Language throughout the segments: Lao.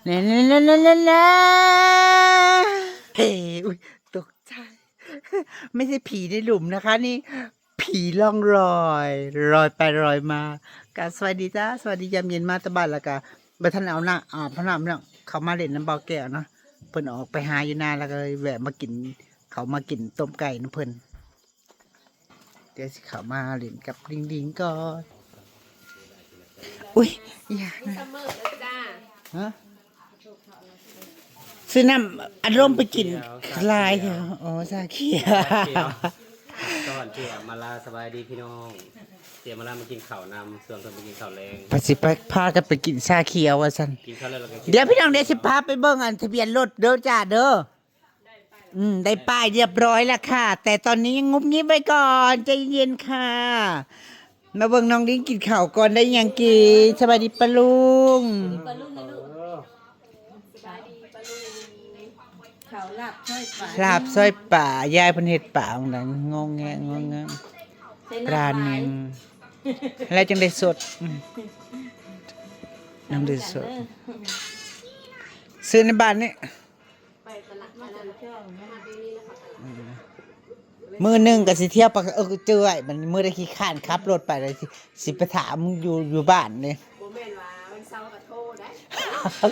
ແນ່ໆໆໆ ເອີ ອຸຍ ຕົກໃຈ ໄມ່ໃຊ່ຜີໃນຫຼຸມນະຄະນີ້ ຜີລ່ອງລອຍ ລອຍໄປລອຍມາ. ກະສະບາຍດີຈ້າ ສະບາຍດີຍາມເຢັນ ມາແຕ່ບ້ານ ແລ້ວກະບໍ່ທັນເອົານ້ຳ ອາບນ້ຳເນາະ ເຂົ້າມາຫຼິ້ນນຳບ່າວແກ້ວເນາະ ເພິ່ນອອກໄປຫາຢູ່ນາ ແລ້ວກະເລີຍແວະມາກິນ ເຂົ້າມາກິນຕົ້ມໄກ່ນຳເພິ່ນ. ດຽວຊິເຂົ້າມາຫຼິ້ນກັບລິງໆກ່ອນ. ອຸ້ຍ ອີຫຍັງ ມີສະເໝີແລ້ວຈ້າ. ຮະ? ຊື້ນ້ຳອັດລົມໄປກິນຫຼາຍແທ້. ອໍ ຊາຂຽວ. ສະຫວັດດີອຳມາລາ ສະບາຍດີພີ່ນ້ອງ. ເຈອຳມາລາມາກິນເຂົ້ານຳ ຊວນເພິ່ນໄປກິນເຂົ້າແລງ. ວ່າຊິໄປ ພາກັນໄປກິນຊາຂຽວວ່າຊັ້ນ. ກິນເຂົ້າແລ້ວລະກະ ດຽວພີ່ນ້ອງ ດຽວຊິພາໄປເບິ່ງອັນທະບຽນລົດເດີຈ້າເດີ. ອືມ ໄດ້ປ້າຍຮຽບຮ້ອຍແລ້ວຄ່ະ ແຕ່ຕອນນີ້ຍັງງຸບງິບໄວ້ກ່ອນ ໃຈເຢັນໆຄ່ະ. ມາເບິ່ງນ້ອງລິງກິນເຂົ້າກ່ອນ ໄດ້ຫຍັງກິນ? ສະບາຍດີປ້າລຸງ. ປ້າລຸງນະລູກ. ສະບາຍດີປ້າລຸງ. ເຂົ້າລາບຊອຍປາ ລາບຊອຍປາ ຍາຍເພິ່ນເຮັດປາຂອງນາງ ງໍແງະ ງໍແງະ ປາໜຶ່ງ ແລ້ວຈຶ່ງໄດ້ສົດ. ອືມ ນ້ຳດື່ມສົດ ຊື້ໃນບ້ານນີ້. ໄປຕະຫຼາດອັນນັ້ນ ອືມ ມື້ໜຶ່ງກໍຊິທ່ຽວໄປ ເອີ ເຈີ້ຍ ບັດນີ້ມື້ໃດຂີ້ຄ້ານຂັບລົດໄປ ແລ້ວຊິ ຊິໄປຖາມຢູ່ ຢູ່ບ້ານເດ້. ບໍ່ແມ່ນວ່າວັນເສົາກໍໂທໄດ້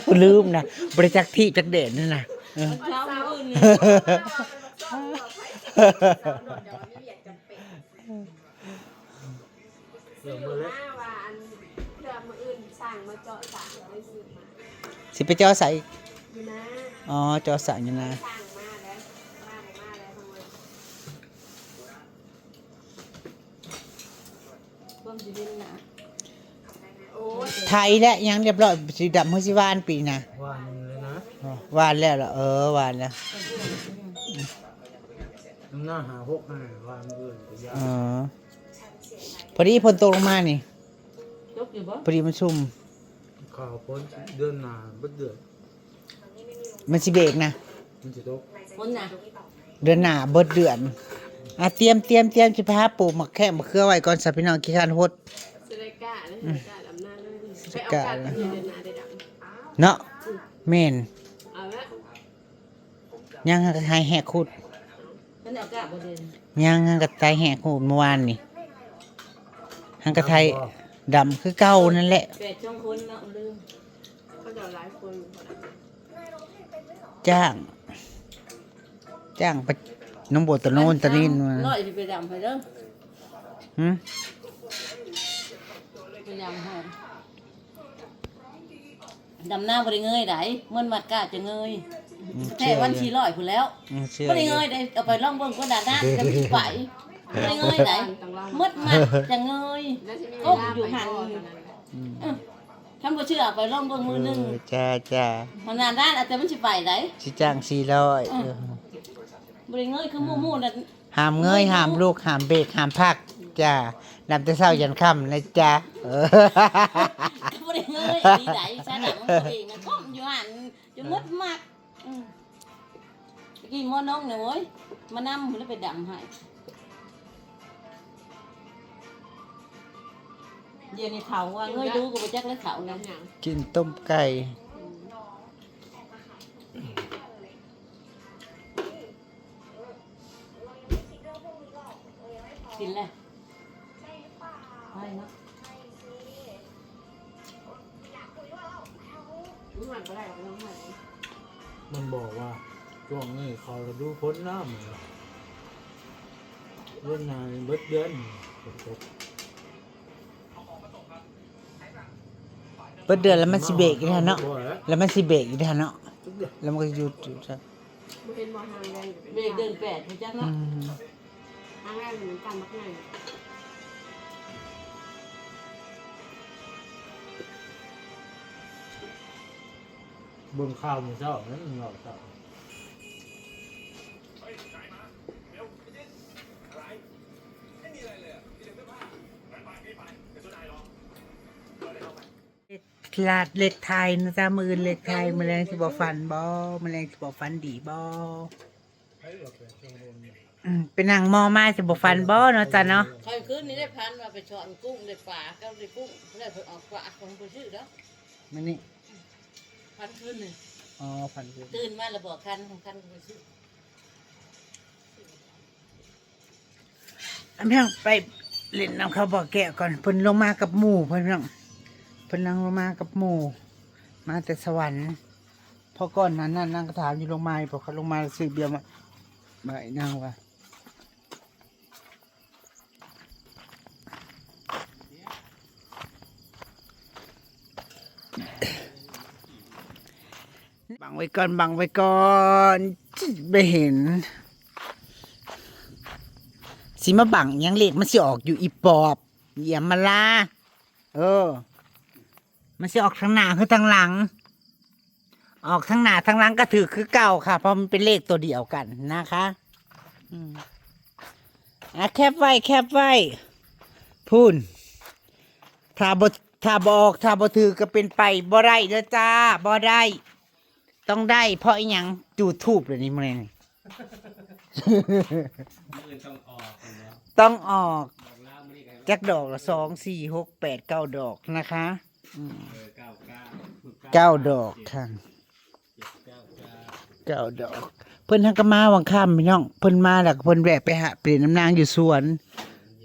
ກູລືມນະ ບໍ່ໄດ້ຈັກທີ່ຈັກແດນນັ້ນນະ. ເອີ ວັນເສົາມື້ອື່ນນີ້ ເສົາໂດດ ແຕ່ວ່າມີວຽກຈຳເປັນ. ເອີ ມື້ແລະ ວ່າອັນ ເພື່ອມື້ອື່ນຊ່າງມາເຈາະສາງ ໄດ້ຊື້ມາ. ຊິໄປເຈາະໃສ? ຢູ່ນາ. ອໍ ເຈາະສາງຢູ່ນາ. ຊ່າງມາແລ້ວ ວ່າງມາແລ້ວ ເບິ່ງຊິເຫັນນະ. ໂອ້ຍ ໄຖແລ້ວ ຫຍັງຮຽບຮ້ອຍ ຊິດຳເຮົາຊິຫວ່ານປີນາ. ຫວ່ານແລ້ວນະ. ອໍ ຫວ່ານແລ້ວລະ. ເອີ ຫວ່ານແລ້ວ. ນຳໜ້າຫາຫົກໃຫ້ ຫວ່ານມື້ອື່ນກໍຢາກ. ອໍ ພໍດີຝົນຕົກລົງມານີ້ ຕົກຢູ່ບໍ່? ພໍດີມັນຊຸ່ມ. ເຂົາຝົນເດືອນໜ້າເບິດເດືອນ ມັນຊິເບກນະ. ມັນຊິຕົກຝົນນະ ເດືອນໜ້າເບິດເດືອນ. ອ່ະ ຕຽມ ຕຽມ ຕຽມ ຊິໄປຫາປູກໝາກແຂ້ງໝາກເຂືອໄວ້ກ່ອນຊະພີ່ນ້ອງ ຂີ້ຄ້ານຫົດ. ຊິໄດ້ກ້າເລີຍ ອືມ ກ້າດຳນາເລີຍ ຊິໄດ້ກ້າເລີຍ ໄປເອົາກ້າດ ເນາະ. ອືມ ແມ່ນ ເອົາລະ. ຍັງ ຫາກະໄຖແຫກຂູດ ເພິ່ນເອົາກະບໍ່ເດີນ. ຍັງ ຫາກະໄຖແຫກຂູດມື້ວານນີ້ ຫາກະໄຖດຳຄືເກົ່ານັ້ນແຫຼະ. ແປດສອງຄົນເນາະ ລືມ ເຂົາເຈົ້າຫຼາຍຄົນ. ຈ້າງ ຈ້າງໄປໜອງບົວຕະໂນນຕະນິນມາ. ຮ້ອຍຊິໄປດຳໃຫ້ເດີ. ຫື? ໄປດຳໃຫ້. ດຳນາບໍ່ໄດ້ເງີຍໃດ ໝົດມັດກະຈະເງີຍ. ອືມ ແທ້ວັນສີ່ຮ້ອຍພຸ້ນແລ້ວ. ອືມ ບໍ່ໄດ້ເງີຍໃດ ເອົາໄປລອງເບິ່ງກ່ອນ ດາດາຈະມີໄປ. ບໍ່ໄດ້ເງີຍໃດ ໝົດມັດຈະເງີຍ ກົບຢູ່ຫັ້ນ. ອືມ ເອີ ຄັນບໍ່ເຊື່ອເອົາໄປລອງເບິ່ງມື້ໜຶ່ງ. ເອີ ຈ້າ ຈ້າ ຂະໜາດນັ້ນອາດຈະມັນຊິໄປໃດ ຊິຈ້າງສີ່ຮ້ອຍ. ເອີ ເອີ ບໍ່ໄດ້ເງີຍຄືໝູ່ໆນັ້ນ. ຫ້າມເງີຍ ຫ້າມລຸກ ຫ້າມເບກ ຫ້າມພັກ ຈ້າ ດຳແຕ່ເຊົ້າຢັນຄ່ຳນະຈ້າ. ເອີ ກໍບໍ່ໄດ້ເງີຍອີ່ຫຼີໃດ ສາດັງຂອງຕົວເອງນະ ກ້ມຢູ່ຫັ້ນ ຈົນໝົດມັດ. ອືມ ຕະກີ້ໝໍນ້ອງນະ ໂອ້ຍ ມານຳ ແລ້ວໄປດຳໃຫ້. ດຽວນີ້ເຖົ້າວ່າເງີຍດູກໍບໍ່ຈັກແລ້ວເຖົ້ານະ. ກິນຕົ້ມໄກ່. ອືມ ກິນແລ້ວ ໄປເນາະ. ມັນບອກວ່າຊ່ວງນີ້ເຂົ້າລະດູຝົນນະ ເດືອນໜ້າເບິດເດືອນຝົນຕົກ. ເບິດເດືອນແລ້ວມັນຊິເບກອີກແລ້ວເນາະ ແລ້ວມັນຊິເບກອີກແລ້ວເນາະ ແລ້ວມັນກໍຢຸດຢູ່ຊັ້ນ. ບໍ່ເຫັນບໍ່ ຫາງແດງ ເບກເດືອນແປດ ບໍ່ຈັກເນາະ. ອືມ ຫາງແດງມັນກັນບັກໃຫຍ່. ເບິ່ງຂ່າວມື້ເຊົ້ານັ້ນ ເວົ້າເຊົ້າ. ລາດເລກໄທນະຈ້າ ມື້ອື່ນເລກໄທ ມື້ແລງຊິບໍ່ຝັນບໍ່? ມື້ແລງຊິບໍ່ຝັນດີບໍ່? ອືມ ໄປນັ່ງມໍມາຊິບໍ່ຝັນບໍ່ເນາະຈ້າເນາະ? ຂ້ອຍຄືນນີ້ໄດ້ຝັນວ່າໄປສອນກຸ້ງ ໄດ້ປາກັບໄດ້ກຸ້ງ ໄດ້ເພິ່ນເອົາປາຂອງເພິ່ນຊື້ເດີ ມື້ນີ້. ພັນຄືນນີ້ ອໍ ພັນຄືນ ຕື່ນມາແລ້ວບອກຄັນ ຄັນກໍໄປຊື້ ອັນເພິ່ນໄປຫຼິ້ນນຳເຂົາບໍ່ແກ້ວກ່ອນ ເພິ່ນລົງມາກັບໝູ່ເພິ່ນ ເພິ່ນ ເພິ່ນນັ່ງລົງມາກັບໝູ່ ມາແຕ່ສະຫວັນ ເພາະກ່ອນໜ້ານັ້ນນາງກໍຖາມຢູ່ ລົງມາບໍ່ ເຂົາລົງມາຊື້ເບຍມາ ມາໃຫ້ນາງວ່າ ບັງໄວ້ກ່ອນ ບັງໄວ້ກ່ອນ ໄປເຫັນ ຊິມາບັງຫຍັງ ເລກມັນຊິອອກຢູ່ ອີປອບ ອີອຳມາລາ ເອີ ມັນຊິອອກທາງໜ້າ ຫຼື ທາງຫຼັງ? ອອກທາງໜ້າທາງຫຼັງກໍຖືກຄືເກົ່າຄ່ະ ເພາະມັນເປັນເລກຕົວດຽວກັນນະຄະ ອືມ ອ່າ ແຄບໄວ້ ແຄບໄວ້ ພຸ້ນ ຖ້າບໍ່ ຖ້າບໍ່ອອກ ຖ້າບໍ່ຖືກກໍເປັນໄປບໍ່ໄດ້ເດີຈ້າ ບໍ່ໄດ້ ຕ້ອງໄດ້ ເພາະອີ່ຫຍັງ ຢູທູບເດນີ້ ມື້ນີ້ ມື້ອື່ນຕ້ອງອອກ ຕ້ອງອອກ ດອກລາວມື້ນີ້ກໍໃຫ້ ຈັກດອກລະ ສອງ ສີ່ ຫົກ ແປດ ເກົ້າ ດອກນະຄະ ອືມ ເອີ ເກົ້າ ເກົ້າ ເກົ້າ ເກົ້າດອກຄ່ະ ເຈັດ ເກົ້າ ເກົ້າ ເກົ້າດອກ ເພິ່ນຫາກໍມາຫວ່າງຄ່ຳພີ່ນ້ອງ ເພິ່ນມາແລ້ວກໍເພິ່ນແວະໄປຫາ ໄປຫຼິ້ນນຳນາງຢູ່ສວນ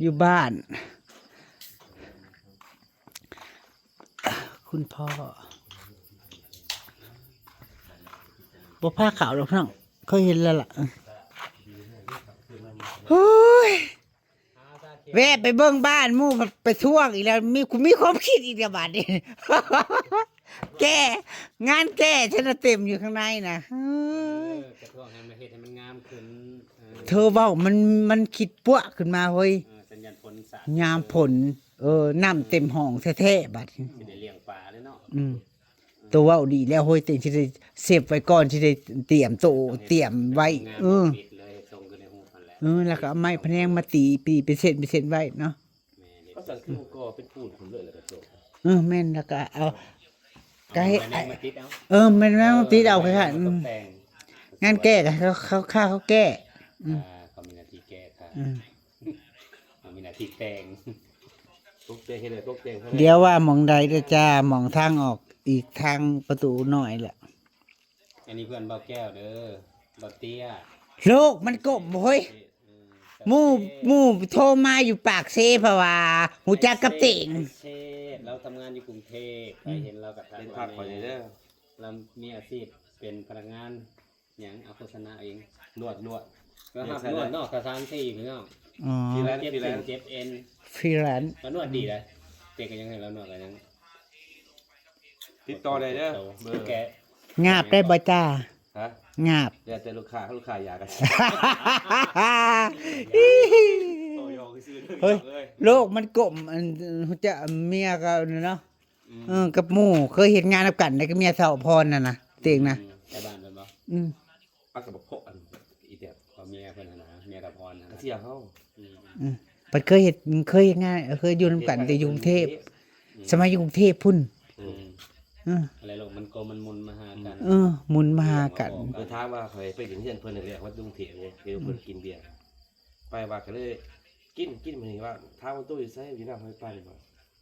ຢູ່ບ້ານ ຄຸນພໍ່ ບໍ່ພາເຂົ້າດອກພີ່ນ້ອງ ເຄີຍເຫັນແລ້ວລະ ໂອ້ຍ ແວະໄປເບິ່ງບ້ານໝູ່ ໄປທວງອີກແລ້ວ ມີ ມີຄວາມຄິດອີກແລ້ວບາດນີ້ ແກ້ ງານແກ້ ຊັ້ນນະເຕັມຢູ່ຂ້າງໃນນະ ເອີ ກະທວງໃຫ້ມັນເຮັດໃຫ້ມັນງາມຂຶ້ນ ເອີ ເທີເວົ້າ ມັນ ມັນຄິດປວະຂຶ້ນມາເຮີ້ຍ ເອີ ສັນຍານຝົນສາດ ຍາມຝົນ ເອີ ນ້ຳເຕັມຫ້ອງແທ້ໆ ບາດນີ້ ຊິໄດ້ລ້ຽງປາເລີຍເນາະ ອືມ ໂຕເວົ້າດີແລ້ວເຮີ້ຍ ເຕັງຊິໄດ້ເຊບໄວ້ກ່ອນ ຊິໄດ້ຕຽມໂຕ ຕຽມໄວ້ ເອີ ເອີ ແລ້ວກໍເອົາໄມ້ພະແນງມາຕີ ຕີເປັນເສັ້ນເປັນເສັ້ນໄວ້ເນາະ ແມ່ນ ເຂົາສັ່ງຄືກໍເປັນປູນພຸ້ນເລີຍ ແລ້ວກໍໂຈະ ເອີ ແມ່ນ ແລ້ວກໍເອົາ ກໍໃຫ້ ເອົາໄມ້ມາຕິດເອົາ ເອີ ແມ່ນ ແມ່ນ ຕິດເອົາ ເອີ ຄ່ະ ແມ່ນ ອືມ ຕກແຕ່ງ ງານແກ້ກໍເຂົາ ເຂົາ ເຂົາແກ້ ອືມ ອ່າ ເຂົາມີໜ້າທີ່ແກ້ຄ່ະ ອືມ ເຮົາມີໜ້າທີ່ແຕ່ງ ຕົກແຕ່ງເຮັດໃຫ້ຕົກແຕ່ງເທົ່ານັ້ນ ດຽວວ່າໝ່ອງໃດເດີຈ້າ ໝ່ອງທາງອອກ ອີກທາງປະຕູນ້ອຍລະ ອັນນີ້ເພື່ອນບ່າວແກ້ວເດີ ບ່າວເຕ້ຍ ໂລກມັນກົມເຮີ້ຍ ເອີ ໝູ່ ໝູ່ໂທມາຢູ່ປາກເຊ ເພາະວ່າຮູ້ຈັກກັບເຕັງ ເຊ ລາວທຳງານຢູ່ກຸງເທບ ໃຜເຫັນລາວກໍທັກ ເປັນພັກຂ້ອຍເດີ ລາວມີອາຊີບເປັນພະນັກງານ ຫຍັງ ເອົາໂຄສະນາເອງ ນວດ ນວດ ກໍຮັບນວດເນາະ ສະຖານທີ່ພີ່ນ້ອງ ອໍ ເຈັບເສັ້ນ ຟຣີແລນ ເຈັບເອັນ ຟຣີແລນ ກໍນວດດີເດ້ ເຕັກກໍຍັງໃຫ້ລາວນວດກໍຍັງ ຕິດຕໍ່ໄດ້ເດີ ເບີ ແກະ ງາບໄດ້ບໍ່ຈ້າ? ຮະ? ງາບ ແລ້ວແຕ່ລູກຄ້າ ລູກຄ້າຢາກະ ໂຕຢອກຊື່ໆ ເຮີ້ຍ ເອີຍ ໂລກມັນກົມ ອັນ ຮູ້ຈັກເມຍກໍເນາະ ອືມ ເອີ ກັບໝູ່ເຄີຍເຮັດງານນຳກັນເດ້ ກັບເມຍສາວພອນນັ້ນນະ ເຕັງນະ ອືມ ແຖວບ້ານເພິ່ນບໍ່? ອືມ ປາກກະບັກໂພະ ອັນ ອີແບບ ເພາະເມຍເພິ່ນຫັ້ນນະ ເມຍສາວພອນຫັ້ນນະ ກະເສຍເຮົາ ອືມ ອືມ ເພິ່ນເຄີຍເຮັດ ເຄີຍເຮັດງານ ເຄີຍຢູ່ນຳກັນແຕ່ຢູ່ກຸງເທບ ອືມ ສະໄໝຢູ່ກຸງເທບພຸ້ນ ອືມ ອືມ ອະໄລໂລກມັນກໍມັນໝຸນມາຫາກັນ ເອີ ໝຸນມາຫາກັນ ເພິ່ນຖາມວ່າຂ້ອຍໄປຫຼິ້ນເຮືອນເພິ່ນນີ້ແຫຼະ ວ່າຢູ່ກຸງເທບນີ້ ເຫັນເພິ່ນກິນເບຍ ໄປວ່າກໍເລີຍ ກິນ ກິນມື້ນີ້ວ່າ ຖາມວ່າໂຕຢູ່ໃສ? ຢູ່ນຳຫ້ວຍປານບໍ່?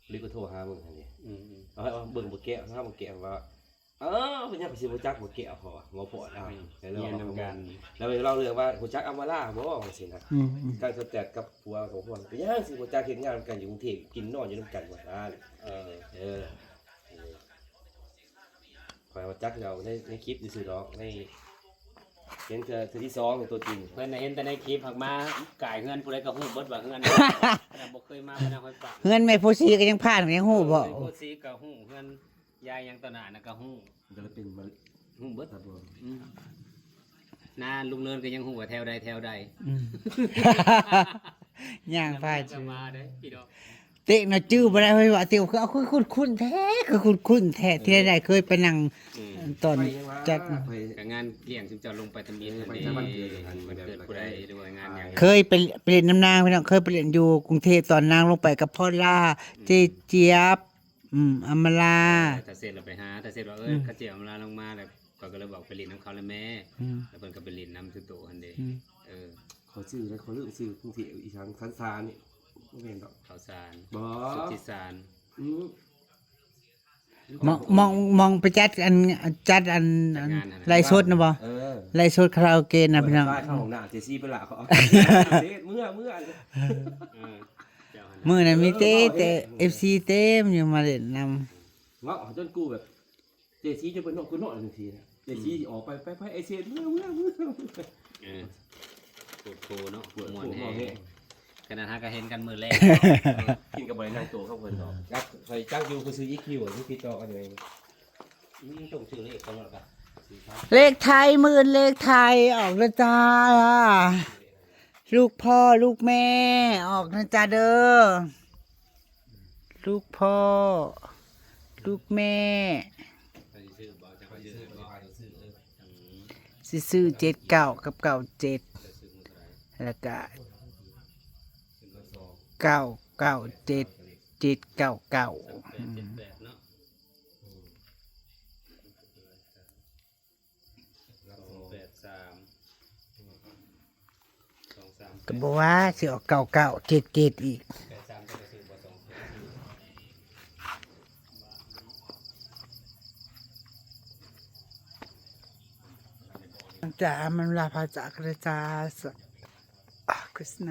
ຫຼືກໍໂທຫາເບິ່ງຫັ້ນເດ ອືມໆ ເອົາໃຫ້ເບິ່ງບໍ່ແກ້ວ ຫາບໍ່ແກ້ວວ່າ ເອີ ເພິ່ນຍັງຊິບໍ່ຈັກບໍ່ແກ້ວ ເພາະວ່າບໍ່ພໍດເອົາ ອືມ ແລ້ວເວົ້ານຳກັນ ແລ້ວເວົ້າເລື່ອງວ່າຮູ້ຈັກອຳມາລາບໍ່? ຈັ່ງຊີ້ນະ ອືມໆ ທາງສະແຕດກັບຜົວຂອງພວກ ເປັນຫຍັງຊິບໍ່ຈັກ ເຮັດງານນຳກັນຢູ່ກຸງເທບ ກິນນອນຢູ່ນຳກັນວ່າຊັ້ນ ເອີ ເອີ ຂ້ອຍວ່າຈັກແລ້ວ ໃນ ໃນຄລິບຊື່ໆດອກ ໃນ ເຫັນເທື່ອ ເທື່ອທີສອງໃນຕົວຈິງ ເພິ່ນນະເຫັນແຕ່ໃນຄລິບ ຫາກມາກາຍເຮືອນຜູ້ໃດກໍຮູ້ເບິດວ່າເຮືອນ ຂະໜາດບໍ່ເຄີຍມາ ເພິ່ນນະ ຫ້ວຍປາກ ເຮືອນແມ່ໂພສີກໍຍັງຜ່ານ ກໍຍັງຮູ້ບໍ່? ເອີ ໂພສີກໍຮູ້ ເຮືອນຍາຍຫຍັງຕໍ່ໜ້ານະກໍຮູ້ ກໍເລີຍເປັນມາ ຮູ້ເບິດ ອືມ ນາລຸງເນີນກໍຍັງຮູ້ວ່າແຖວໃດແຖວໃດ ອືມ ຍ່າງຜ່ານ ແລ້ວມັນກໍມາເດ້ພີ່ນ້ອງ ເຕະນະຈື່ບໍ່ໄດ້ເຮີ້ຍ ວ່າເຕະຄື ເອົາ ຄືຄຸ້ນໆແທ້ ຄືຄຸ້ນໆແທ້ ເອີ ທີ່ໃດໆເຄີຍໄປນັ່ງ ອືມ ຕອນຈັດ ກໍງານລ້ຽງຊຸມເຈົ້າລົງໄປທຳອິດ ເອີ ໄປງານວັນເກີດ ວັນເກີດຜູ້ໃດ ຫຼືວ່າງານຫຍັງ ເຄີຍໄປ ໄປຫຼິ້ນນຳນາງພີ່ນ້ອງ ເຄີຍໄປຫຼິ້ນຢູ່ກຸງເທບ ຕອນນາງລົງໄປກັບພອນລາ ອືມ ເຈເຈຍບ ອືມ ອຳມາລາ ເອີ ຖ້າເສັດແລ້ວໄປຫາ ຖ້າເສັດວ່າ ເອີ ອືມ ເຂົາເຈົ້າອຳມາລາລົງມາແລ້ວ ຂ້ອຍກໍເລີຍບອກໄປຫຼິ້ນນຳເຂົາແລ້ວແມ້ ອືມ ແລ້ວເພິ່ນກໍໄປຫຼິ້ນນຳສຸໂຕຫັ້ນເດ້ ອືມ ເອີ ຂ້ອຍຊື່ແລ້ວ ຂ້ອຍລືມຊື່ກຸງເທບ ອີຫຍັງ ສັນສານນີ້ ບໍ່ແມ່ນດອກ ເຂົ້າສານ ບໍ່ ສຸດທິສານ ອືມ ມອງ ມອງ ມອງໄປຈັດອັນ ຈັດອັນ ອັນ ຈັດງານຫັ້ນນະ ໄລຟ໌ສົດນະບໍ່? ເອີ ໄລຟ໌ສົດຄາຣາໂອເກະນະພີ່ນ້ອງ ເຂົ້າຫ້ອງນ້ຳ ເຈຊີໄປລະ ເອົາ ເສຍເມືອ ເມືອ ເອີ ເຈົ້າຫັ້ນນະ ມື້ນັ້ນມີແຕ່ ເອີ ເອັຟຊີເຕັມຢູ່ມາຫຼິ້ນນຳ ເວົ້າຈົນກູແບບ ເຈຊີຈະເປັນນອກຄືນອກຈັ່ງຊີ້ນະ ເຈຊີຊິອອກໄປ ໄປ ໄປ ໄອເສດ ເມືອ ເມືອ ເມືອ ເອີ ໂພດໂພເນາະ ປວດ ມ່ວນແຮງ ເວົ້າແຮງ ຂະໜາດຫາກະເຫັນກັນມື້ແລກ ກິນກໍບໍ່ໄດ້ນັ່ງໂຕະກັບເພິ່ນດອກ ຈັກ ຂ້ອຍຈັກຢູ່ຜູ້ຊື່ອີຄິວ ທີ່ຕິດຕໍ່ກັນຢູ່ ອືມ ຕ້ອງຊື້ເລກກ່ອນແລ້ວກະ ເລກໄທ ມື້ອື່ນເລກໄທອອກແລ້ວຈ້າ ລູກພໍ່ລູກແມ່ອອກນະຈ້າເດີ ລູກພໍ່ລູກແມ່ ຊິຊື້ເຈັດເກົ້າກັບເກົ້າເຈັດ ແລ້ວກະເກົ້າເກົ້າເຈັດ ເຈັດເກົ້າເກົ້າ ອືມ ສອງແປດສາມ ສອງສາມ ກໍບໍ່ວ່າຊິອອກເກົ້າເກົ້າເຈັດເຈັດອີກ ແປດສາມ ຈະໄປຊື້ບໍ່ ສອງ ຈາ ມັນລາພາຈາກເດຈາ ສະ ອາ ກຸສໄນ